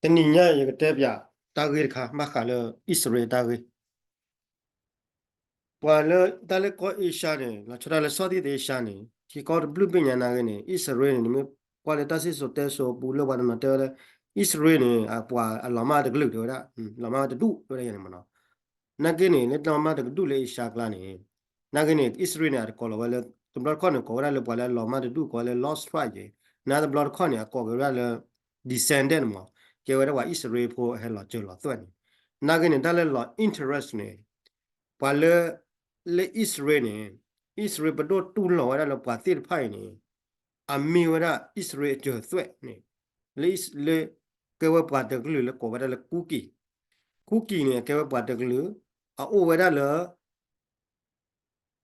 တနံၤညါယကတဲပၠးတၢ်ဂ့ၢ်တခါ ဘၣ်ဃးလၢအံၣ်စရ့လးတၢ်ဂ့ၢ်. ပှၤလၢတၢ်လၢကီၢ်အ့ရှါန့ၣ် လီၤဆီဒၣ်တၢ်လၢ Southeast Asia န့ၣ် ထံကီၢ်တဘျုးဘ့ၣ်ညါနာ်က့န့ၣ် အံၣ်စရ့လးန့ၣ် နမ့ၢ်ကွၢ်လၢတၢ်စံၣ်စိၤတဲစိၤအပူၤ လၢပှၤတနီၤတဲဝဲလၢ အံၣ်စရ့လးန့ၣ် အပှၤအလီၤမၢ်တကလုာ်တဲဝဲဒၣ် လီၤမၢ်ဝဲတဒူၣ်တဲဝဲဒၣ်ယၤန့ၣ်မ့ၢ်နီၤ. နာ်က့န့ၣ် လၢတၢ်လီၤမၢ်တကဒူၣ်လၢအ့ရှါအကျါန့ၣ် နာ်က့န့ၣ် အံၣ်စရ့လးန့ၣ် အတကိးလီၤဝဲလၢ တဘျီတခီၣ်န့ၣ် ကိးဝဲဒၣ်လၢပှၤလၢအလီၤမၢ်တဒူၣ် ကိးဝဲလၢ Lone Star ယဲ, နာ်တဘျီတခီၣ်န့ၣ် အကိးက့ၤဝဲဒၣ်လၢ descendant မ့ၢ် ကဲဝဲဒၣ်ပှၤအံၣ်စရ့လးဖိအဟဲလီၤစၢၤလီၤသွဲၣ်န့ၣ်. နာ်က့န့ၣ် တၢ်လၢလီၤ interest န့ၣ် ပှၤလၢ လၢအံၣ်စရ့လးန့ၣ် အံၣ်စရ့လးပဒိၣ်တူၢ်လိာ်ဝဲဒၣ်လၢပှၤသ့ၣ်တဖၣ်အံၤန့ၣ် အမ့ၢ်ဝဲဒၣ်အံၣ်စရ့လးအစၢၤသွဲၣ်န့ၣ် လၢ လၢ ကဲဝဲပှၤတကလုာ်လၢကိးဝဲဒၣ်လၢကူကံၢ်. ကူကံၢ်န့ၣ် အကဲဝဲပှၤတကလုာ် အအိၣ်ဝဲဒၣ်လၢ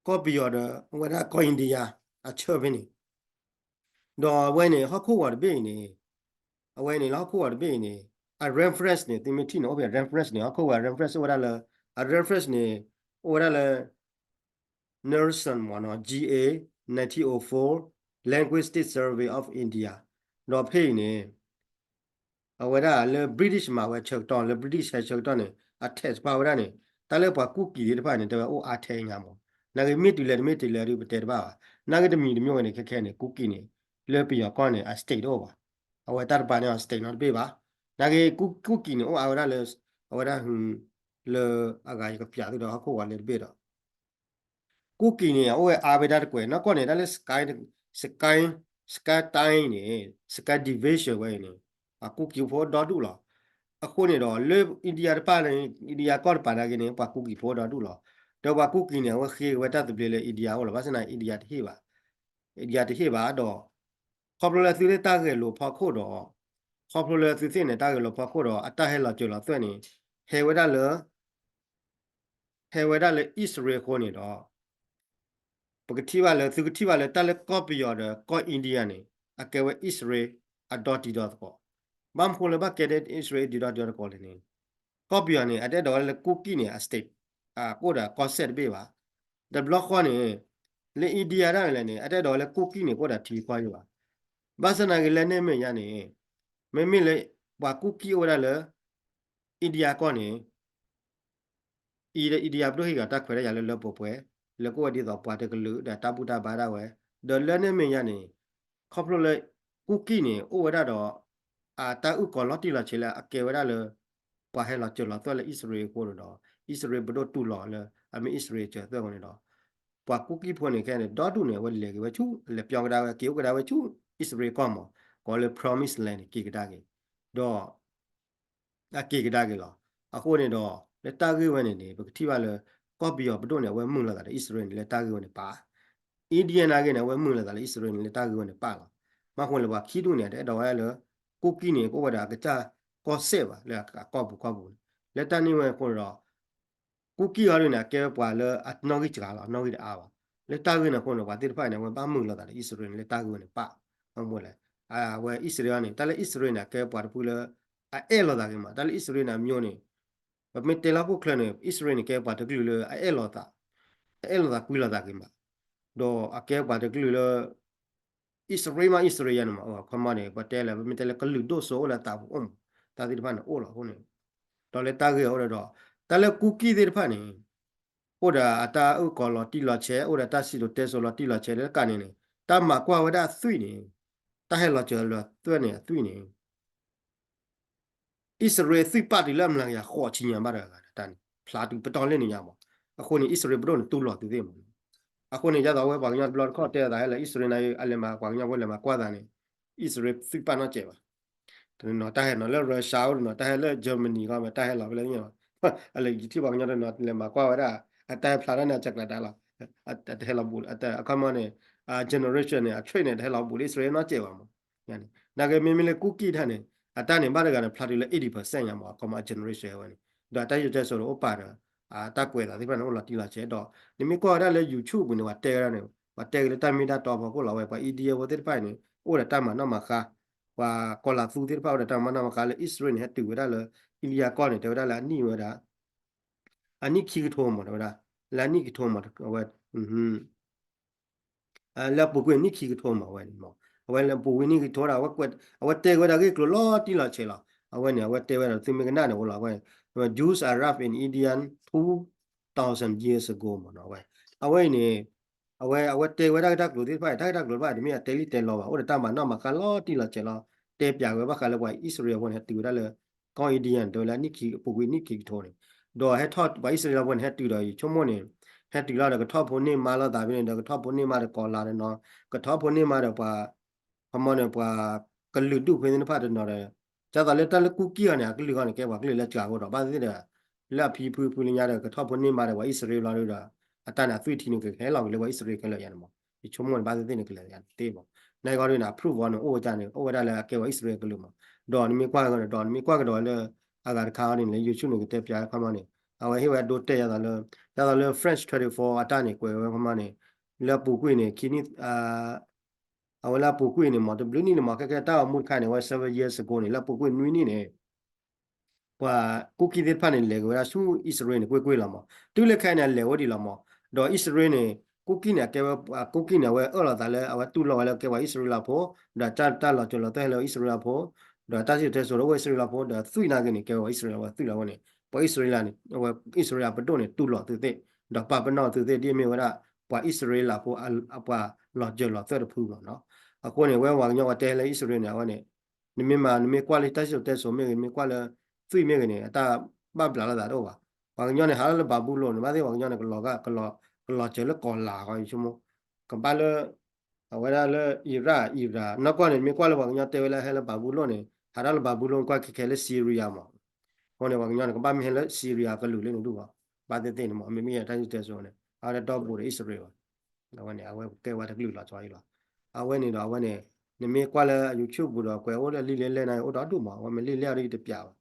ကီၢ်ပယီၤဒီး အဝဲဒၣ်ကီၢ် India အဆၢဖဲန့ၣ် ဒီးအဝဲန့ၣ် ဟီၣ်ခိၣ်ဝီၤတဘ့ၣ်အံၤန့ၣ် အဝဲန့ၣ်လၢဟီၣ်ခိၣ်ဝီၤတဘ့ၣ်အံၤန့ၣ် အ reference န့ၣ် သုမ့ၢ်ထံၣ်န့ၣ် အိၣ်ဖဲ reference န့ၣ် ဟီၣ်ခိၣ်ဝီၤ reference အိၣ်ဝဲဒၣ်လၢ အ reference န့ၣ် အိၣ်ဝဲဒၣ်လၢ Nelson မ့ၢ်နီၤ G A nineteen oh four Linguistic Survey of India ဒီးဖဲအံၤန့ၣ် အဝဲဒၣ်လၢ British မၤဝဲဆၢကတီၢ် လၢ British ဟဲဆၢကတီၢ်န့ၣ် အ text ပာ်ဝဲဒၣ်န့ၣ် တၢ်လၢပှၤကူကံၢ်သ့ၣ်တဖၣ်န့ၣ် တဲဝဲအိၣ်အါထဲညါမး, နာ်က့မ့ၢ်တုၤလဲၣ်တမ့ၢ်တုၤလဲၣ်ဒီးပတဲတဘၣ်ဘၣ်, နာ်က့တမံၤတမံၤဝဲန့ၣ် ခဲခဲန့ၣ် ကူကံၢ်န့ၣ် လၢပယီၤကီၢ်န့ၣ် အ state တအိၣ်ဘၣ်, အဝဲတၢ်တပၤန့ၣ် အ state နီတဘ့ၣ်ဘၣ်, နာ်က့ကူကံၢ်န့ၣ် အိၣ်အါဝဲဒၣ်လၢ အဝဲဒၣ် လၢအဂၤယကပျးသုဒီးဟီၣ်ခိၣ်ဝီၤလၢတဘ့ၣ်ဒီး ကူကံၢ်န့ၣ် အအိၣ်ဝဲအါဝဲဒၣ်တကွဲး နီၢ်ကီၢ်န့ၣ် တၢ်လၢ Sky Sky Sky တိုင်းန့ၣ် Sky Division ဝဲအံၤန့ၣ် အကူကံၢ်ဖိဒီဒူၣ်လီၤ. အဃိန့ၣ်ဒီး လၢ India တဖၣ်န့ၣ် India ကီၢ်တပၤနာ်က့န့ၣ် ပှၤကူကံၢ်ဖိဒီဒူၣ်လီၤ. ဒီးပှၤကူကံၢ်န့ၣ် အဝဲဃ့ဝဲတၢ်သဘျ့လၢ India အိၣ်လီၤ. ဘၣ်ဆၣ်သနာ် India တဟ့ၣ်ဘၣ် India တဟ့ၣ်ဘၣ်ဒီး ခီဖျိလၢသုသ့ၣ်တၢ်ဂဲၤလိာ်ဖီခိၣ်ဒီး ခီဖျိလၢသုသ့ၣ်န့ၣ် တၢ်ဂဲၤလိာ်ဖီခိၣ်ဒီး အတၢ်ဟဲလီၤစၢၤလီၤသွဲၣ်န့ၣ် ဟဲဝဲဒၣ်လၢ ဟဲဝဲဒၣ်လၢအံၣ်စရ့လးအဃိန့ၣ်ဒီး ပကထံၣ်ဘၣ်လၢ သုကထံၣ်ဘၣ်လၢတၢ်လၢကီၢ်ပယီၤဒီးကီၢ် India န့ၣ် အကဲဝဲအံၣ်စရ့လးအဒီတံၤဒီသကိး, ဘၣ်မနုၤလၢဘၣ်ကဲဒ်အံၣ်စရ့လးအံၤဒံးဒီတံၤဒီသကိးလဲၣ်န့ၣ် ကီၢ်ပယီၤန့ၣ် အတအဲၣ်ဒိးဝဲလၢကူကံၢ်န့ၣ် အ state ကအိၣ်ဒီးကီၢ်စဲၣ်တဘ့ၣ်ဘၣ်. တဘျီဃီန့ၣ် လၢ India ဒၣ်လဲၣ်န့ၣ် အတအဲၣ်ဒိးဝဲလၢကူကံၢ်န့ၣ် ကအိၣ်ဒီးထံကီၢ်ယိာ်ဘၣ်. ဘၣ်ဆၣ်သနာ်က့လၢန့ၣ်မဲာ်ညါန့ၣ် မ့မ့ၢ်လၢ ပှၤကူကံၢ်အိၣ်ဝဲဒၣ်လၢ India ကီၢ်န့ၣ် India ပဒိၣ်ဟ့ၣ်က့ၤတၢ်ခွဲးတၢ်ယာ်လၢလၢပှဲၤပှဲၤ လၢကအိၣ်ဝဲဒ်သိးပှၤတကလုာ်ဒီးတၢ်ဘူၣ်တၢ်ဘါဒၣ်ဝဲ, ဒီးလၢန့ၣ်မဲာ်ညါန့ၣ် ခီဖျိလၢ ကူကံၢ်န့ၣ် အိၣ်ဝဲဒၣ်ဒီး အတၢ်အုၣ်ကီၤလီၤတံၢ်လီၤဆဲးလၢအကဲဝဲဒၣ်လၢ ပှၤဟဲလီၤစၢၤလီၤသွဲၣ်လၢအံၣ်စရ့လးအဃိန့ၣ်ဒီး အံၣ်စရ့လးပဒိၣ်တူၢ်လိာ်လၢ အမ့ၢ်အံၣ်စရ့လးအစၢၤသွဲၣ်အဃိန့ၣ်ဒီး ပှၤကူကံၢ်ဖိန့ၣ်ခဲန့ၣ် ဒီဒူၣ်န့ၣ် အဝဲလဲၤက့ၤဝဲဆူ လဲၤပျီကဒါဝဲ က့ၤအိၣ်ကဒါဝဲဆူ အံၣ်စရ့လးကီၢ်မး ကိးလၢ Promised Land န့ၣ် က့ၤကဒါက့ၤ ဒီး အက့ၤကဒါက့ၤလီၤ. အဃိန့ၣ်ဒီး လၢတၢ်ဂ့ၢ်ဝဲန့ၣ်န့ၣ် ပကထံၣ်ဘၣ်လၢ ကီၢ်ပယီၤပဒိၣ်န့ၣ် အဝဲမုာ်လိာ်သးဒီးအံၣ်စရ့လးန့ၣ် လၢတၢ်ဂ့ၢ်ဝဲန့ၣ်ပာ် India နာ်က့န့ၣ် အဝဲမုာ်လိာ်သးလၢအံၣ်စရ့လးန့ၣ် လၢတၢ်ဂ့ၢ်ဝဲန့ၣ်ပာ်လီၤ. ဘၣ်ဃိလၢပှၤခံဒူၣ်န့ၣ် တအဲၣ်ဒိးဝဲဒၣ်လၢ ကူကံၢ်န့ၣ် ကအိၣ်ဝဲဒၣ်အကစၢ်ကီၢ်စဲၣ်ဘၣ် လၢအကီၢ်ပူၤကီၢ်ပူၤန့ၣ် လၢတၢ်န့ၣ်ဝဲအဃိန့ၣ်ဒီး ကူကံၢ်အီၤဒ်န့ၣ် အကဲပှၤလၢအနီၣ်ဂံၢ်စှၤလီၤ နီၣ်ဂံၢ်တအါဘၣ်. လၢတၢ်ဂ့ၢ်န့ၣ်အဃိန့ၣ် ပှၤသ့ၣ်တဖၣ်န့ၣ် အဝဲဘၣ်မုာ်လိာ်သးဒီးအံၣ်စရ့လးန့ၣ် လၢတၢ်ဂ့ၢ်ဝဲန့ၣ်ပာ် ဘၣ်မနုၤလဲၣ် အဝဲအံၣ်စရ့လးန့ၣ် တၢ်လၢအံၣ်စရ့လးန့ၣ် အကဲပှၤတဖုလၢ အအဲၣ်လိာ်သးဂ့ၤမး တၢ်လၢအံၣ်စရ့လးန့ၣ် အမျိုးန့ၣ် ပမ့ၢ်တဲလၢဟီၣ်ခိၣ်ချၢန့ၣ် အံၣ်စရ့လးန့ၣ် ကဲပှၤတကလုာ်လၢအအဲၣ်လိာ်သး အအဲၣ်လိာ်သးကွံလိာ်သးဂ့ၤမး ဒီးအကဲပှၤတကလုာ်လၢ အံၣ်စရ့လးမး အံၣ်စရ့လးယါန့ၣ်မး အခီမီန့ၣ် ပတဲလၢ ပမ့ၢ်တဲလၢကလုာ်ဒိၣ်စိအိၣ်လၢအသးပူၤအိၣ်မး တၢ်သ့ၣ်တဖၣ်န့ၣ်အိၣ်လီၤအဃိန့ၣ် ဒီးလၢတၢ်ဂ့ၢ်အအိၣ်ဒီး တၢ်လၢကူကံၢ်သ့ၣ်တဖၣ်န့ၣ် အိၣ်ဒီးအတၢ်အုၣ်ကီၤလီၤတံၢ်လီၤဆဲး အိၣ်ဒီးတၢ်စံၣ်စိၤတဲစိၤလီၤတံၢ်လီၤဆဲးလၢတကးန့ၣ်န့ၣ် တၢ်မၤကွၢ်ဝဲဒၣ်အသွံၣ်န့ၣ် တၢ်ဟဲလီၤစၢၤလီၤသွဲၣ်န့ၣ်အသွံၣ်န့ၣ် အံၣ်စရ့လးသွံၣ်ပာ်တုၤလၢအမျးကယၤဃိးဆံညါဘၣ်တဂၤတၢ်န့ၣ် ဖျါတုၤပတီၢ်လၢန့ၣ်ညါမး အဃိန့ၣ် အံၣ်စရ့လးပဒိၣ်န့ၣ် တူၢ်လိာ်သုသ့ၣ်မး အဃိန့ၣ် ဒ်သိးဝဲပှၤကညီတဘျီတခီၣ်တဲအသးဟဲလၢ အံၣ်စရ့လးန့ၣ် အလဲၤမၤပှၤကညီဖိလဲၤမၤကွၢ်သးန့ၣ် အံၣ်စရ့လးသွံၣ်ပာ်နီတစဲးဘၣ် တနီၤတၢ်ဟဲနီၤလၢ Russia အိၣ်တနီၤ တၢ်ဟဲလၢ Germany ကီၢ်မ့ၢ်တၢ်ဟဲလီၤဖဲလဲၣ်န့ၣ် အလဲၤယထံၣ်ပှၤကညီတနီၤ လဲၤမၤကွၢ်ဝဲဒၣ် အတၢ်ဟဲဖျါထီၣ်န့ၣ် အစှၤကျါတၢ်လီၤ တဟဲလီၤဘူး အခီမီန့ၣ် generation န့ၣ် အ trade န့ၣ် တဟဲလီၤဘူးလၢအံၣ်စရ့လးနီတစဲးဘၣ်မး နာ်က့မ့မ့ၢ်လၢကူကံၢ်တၢ်န့ၣ် အတၢ်န့ၣ်ဘၣ်တဂၤန့ၣ် ဖျါတုၤလၢ eighty percent ညါမး အခီမီအ generation ဝဲန့ၣ် ဒီးတၢ်ယိၤတဲစိၤဒီးအိၣ်ပာ်ဒီး တၢ်ကွဲးသးသ့ၣ်တဖၣ်န့ၣ် အိၣ်လီၤတံၢ်လီၤဆဲးဒီး နမ့ၢ်ကွၢ်ဝဲဒၣ်လၢ YouTube ပူၤန့ၣ် ပှၤတဲဝဲဒၣ်န့ၣ် ပှၤတဲက့ၤလၢတၢ်မ့ၢ်တၢ်တီဖီခိၣ်လီၤဝဲ ပှၤ India ဖိသ့ၣ်တဖၣ်အံၤန့ၣ် အိၣ်ဒီးတၢ်မၤနီၣ်မၤဃါ ပှၤကီၤလၤသူသ့ၣ်တဖၣ်အိၣ်ဒီးတၢ်မၤနီၣ်မၤဃါလၢအံၣ်စရ့လးန့ၣ် ဟဲတုၤဝဲဒၣ်လၢ India ကီၢ်န့ၣ် တဲဝဲဒၣ်လၢအနံၣ်ဝဲဒၣ် အနံၣ်ခံကထိမး တဲဝဲဒၣ် လၢအနံၣ်ခံကထိမး အဝဲ လၢအပူၤကွံာ်နံၣ်ခံကထိမး အဝဲန့ၣ်မး အဝဲလၢအပူၤကွံာ်နံၣ်ခံကထိဒီး အဝဲတဲက့ၤဝဲဒၣ်ဂ့ၢ်ကျိၤလီၤတံၢ်လီၤဆဲးလီၤ အဝဲန့ၣ် အဝဲတဲဝဲဒၣ်သုမ့ၢ်ကနၣ်န့ၣ်အိၣ်လီၤ အဝဲ Jews arrived in India two thousand years ago မ့ၢ်နီၤ အဝဲ အဝဲအံၤန့ၣ် အဝဲ အဝဲတဲဝဲဒၣ်တၢ်ကတိၤသ့ၣ်တဖၣ် တၢ်ကတိၤတဖၣ် တမ့ၢ်အတဲလံတဲလီၤဘၣ် အိၣ်ဒီးတၢ်မၤနီၣ်မၤဃါလီၤတံၢ်လီၤဆဲးလီၤ တဲပၠးဝဲဘၣ်ဃးလၢပှၤအံၣ်စရ့လးဖိန့ၣ် ဟဲတုၤဝဲဒၣ်လၢ ကီၢ် India န့ၣ် တဲဝဲလၢအနံၣ်ခံ အပူၤကွံာ်နံၣ်ခံကထိန့ၣ် ဒီးဟဲထီၣ်ပှၤအံၣ်စရ့လးဖိန့ၣ် ဟဲတုၤဒီး ယဆိကမိၣ်န့ၣ် ဟဲတုၤလီၤဒီးကထီၣ်ဖိန့ၢ်မါလိာ်သးဖဲန့ၣ်ဒီး ကထီၣ်ဖိန့ၢ်မါဒီးကီၤလၤတနီၤ ကထီၣ်ဖိန့ၢ်မါဒီးပှၤ ခီမီန့ၣ် ပှၤကလုာ်ဒူၣ်ဖဲသ့ၣ်တဖၣ်တနီၤဒီး ဒ်သိးလၢတၢ်လၢကူကံၢ်အီၤန့ၣ် အကလုာ်အီၤန့ၣ် ကဲပှၤကလုာ်လၢစှၤဖိဒီး ဘၣ်သ့ၣ်သ့ၣ်ဒီး လၢအဖံဖုဖုလၢညါဒီး ကထီၣ်ဖိန့ၢ်မါဒီးပှၤအံၣ်စရ့လးလီၤဒီး အတၢ်န့ၣ်အသွံၣ်ထံန့ၣ် ကဟဲလီၤက့ၤလၢပှၤအံၣ်စရ့လးခဲလၢာ်ယါန့ၣ်မး ယဆိကမိၣ်န့ၣ် ဘၣ်သ့ၣ်သ့ၣ်န့ၣ်ကလဲၤယါန့ၣ်သ့မး နဂီၢ်ဒ်န့ၣ် အ proof အီၤန့ၣ် အိၣ်ဝဲဒၣ်န့ၣ် အိၣ်ဝဲဒၣ်လၢအကဲပှၤအံၣ်စရ့လးကလုာ်မး ဒီးနမ့ၢ်ကွၢ်ကဒီး နမ့ၢ်ကွၢ်ကဒီးလၢ အဂၤတခါအီၤန့ၣ် လၢ YouTube န့ၣ် ကတဲပၠးခီမီန့ၣ် အဝဲဟ့ၣ်ဝဲဒိတဲယါသးလၢ ဒ်သိးလၢ French twenty-four အတၢ်န့ၣ် ကွဲးဝဲခီမီန့ၣ် လၢပူၤကွံာ်န့ၣ် ခံနံၣ် အဝဲလၢအပူၤကွံာ်န့ၣ်မး တဘျုးနံၣ်န့ၣ်မး ခဲကဲတၢ်ဂီၤမူတခါန့ၣ် အဝဲ seven years ago န့ၣ် လၢအပူၤကွံာ်နွံနံၣ်န့ၣ် ပှၤကူကံၢ်သ့ၣ်တဖၣ်န့ၣ် လဲၤက့ၤဝဲဒၣ်ဆူအံၣ်စရ့လးန့ၣ် ကွ့ၢ်ကွ့ၢ်လီၤမး တုၤလၢခဲအံၤန့ၣ် အလဲၤဝဲဒံးလီၤမး ဒီးအံၣ်စရ့လးန့ၣ် ကူကံၢ်န့ၣ် အကဲဝဲ ကူကံၢ်န့ၣ် အဝဲအၢၣ်လီၤသးလၢ အဝဲတူၢ်လိာ်ဝဲလၢကဲပှၤအံၣ်စရ့လးဖိ ဒီးတၢ်လီၤစၢၤလီၤသွဲၣ်ဟဲလၢအံၣ်စရ့လးဖိ ဒီးတၢ်စံၣ်စိၤတဲစိၤဒီးအိၣ်အံၣ်စရ့လးဖိ ဒီးသွံၣ်နာ်က့န့ၣ် ကဲပှၤအံၣ်စရ့လးဝဲသွံၣ်လီၤဝဲန့ၣ် ပှၤအံၣ်စရ့လးန့ၣ် အဝဲအံၣ်စရ့လးပဒိၣ်န့ၣ် တူၢ်လိာ်သုသ့ၣ် ဒီးပာ်ပနီၣ်သုသ့ၣ် ဒ်အမ့ၢ်ဝဲဒၣ် ပှၤအံၣ်စရ့လးဖိ အပှၤလီၤစၢၤလီၤသွဲၣ်တဖုလီၤနီၤ အဃိန့ၣ် ဝဲပှၤကညီပှၤတဲလၢအံၣ်စရ့လးန့ၣ် အဝဲန့ၣ် နမ့ၢ်မၤ နမ့ၢ်ကွၢ်လၢတၢ်စံၣ်စိၤတဲစိၤမ့ၢ်ဂ့ၤ နမ့ၢ်ကွၢ်လၢသွံၣ်မ့ၢ်ဂ့ၤန့ၣ် အတၢ်ဘၣ်ဘျးလိာ်သးတအိၣ်ဘၣ် ပှၤကညီန့ၣ် ဟးထီၣ်လၢဘၤဘူလိၣ်န့ၣ် ဘၣ်သ့ၣ်ပှၤကညီန့ၣ် ကလီၤစၢၤလၢကီၤလၤဃီ ယဆိကမိၣ် ကဘၣ်လၢ အဝဲဒၣ်လၢ Iraq Iran နီၢ်ကီၢ်န့ၣ် နမ့ၢ်ကွၢ်လၢပှၤကညီတဲဝဲလၢဟဲလၢဘၤဘူလိၣ်န့ၣ် ဟးထီၣ်လၢဘၤဘူလိၣ် ကွၢ်ခဲခဲလၢ Syria မး အဃိန့ၣ် ပှၤကညီန့ၣ် ကဘၣ်မ့ၢ်ဟဲလၢ Syria ကလုာ်လၢန့ၣ်ဒူၣ်ဘၣ် ဘၣ်သ့ၣ်သ့ၣ်န့ၣ်မး မ့မ့ၢ်တၢ်စံၣ်စိၤတဲစိၤန့ၣ် အဝဲဒၣ်ဒီဘူးဒီးအံၣ်စရ့လးဘၣ် အဝဲန့ၣ် အဝဲကဲဝဲတကလုာ်လီၤဆီအံၤလီၤ အဝဲန့ၣ်ဒီးအဝဲန့ၣ် နမ့ၢ်ကွၢ်လၢ YouTube ပူၤဒီး ကွဲးအိၣ်လၢလံာ်လဲၢ်လဲၢ်န့ၣ် အိၣ်ဒီဒူၣ်မး အဝဲမ့ၢ်လံာ်လဲၢ်အီၤဒ်တပျးဘၣ်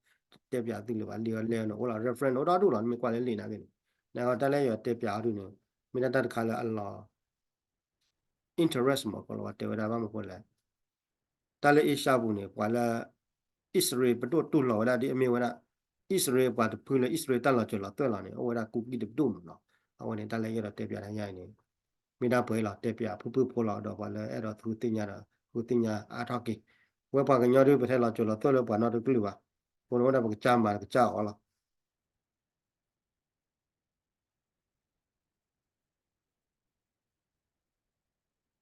တဲပၠးသုလၢၤဘၣ် လံာ်အီၤလဲၢ်န့ၣ် အိၣ်လီၤ reference အိၣ်ဒီဒူၣ်လီၤ နမ့ၢ်ကွၢ်လၢလံာ်နာ်က့န့ၣ် နတၢ်လၢယတဲပၠးအီၤဒ်န့ၣ် မ့ၢ်ဒၣ်တၢ်တခါလၢအလီၤ interest မး ကလီၤဝဲတဲဝဲဒၣ်ဘၣ်မနုၤဃိလဲၣ် တၢ်လၢအ့ရှါပူၤန့ၣ် ပှၤလၢ အံၣ်စရ့လးပဒိၣ်တူၢ်လိာ်ဝဲဒၣ်ဒ်အမ့ၢ်ဝဲဒၣ် အံၣ်စရ့လးပှၤတဖုလၢအံၣ်စရ့လးတၢ်လီၤစၢၤလီၤသွဲၣ်လီၤန့ၣ် အိၣ်ဝဲဒၣ်ကူကံၢ်တပဒိၣ်မးနီၤ အဝဲန့ၣ်တၢ်လၢယအဲၣ်ဒိးတဲပၠးတၢ်ညါအံၤန့ၣ် မ့ၢ်ဒၣ်ပှဲၤလီၤတဲပၠးဖုၣ်ဖုၣ်ဖိလီၤဒီးပှၤလၢအဲၣ်ဒိးဃုသ့ၣ်ညါဒီး ဃုသ့ၣ်ညါအါထီၣ်က့ၤ ဝဲပှၤကညီဒ် ပတဟဲလီၤစၢၤလီၤသွဲၣ်လၢပှၤနီတကလုာ်ဘၣ် အဃိန့ၣ်ဝဲဒၣ်ပကစၢ်မၤဒီးကစၢ်အီၤလီၤ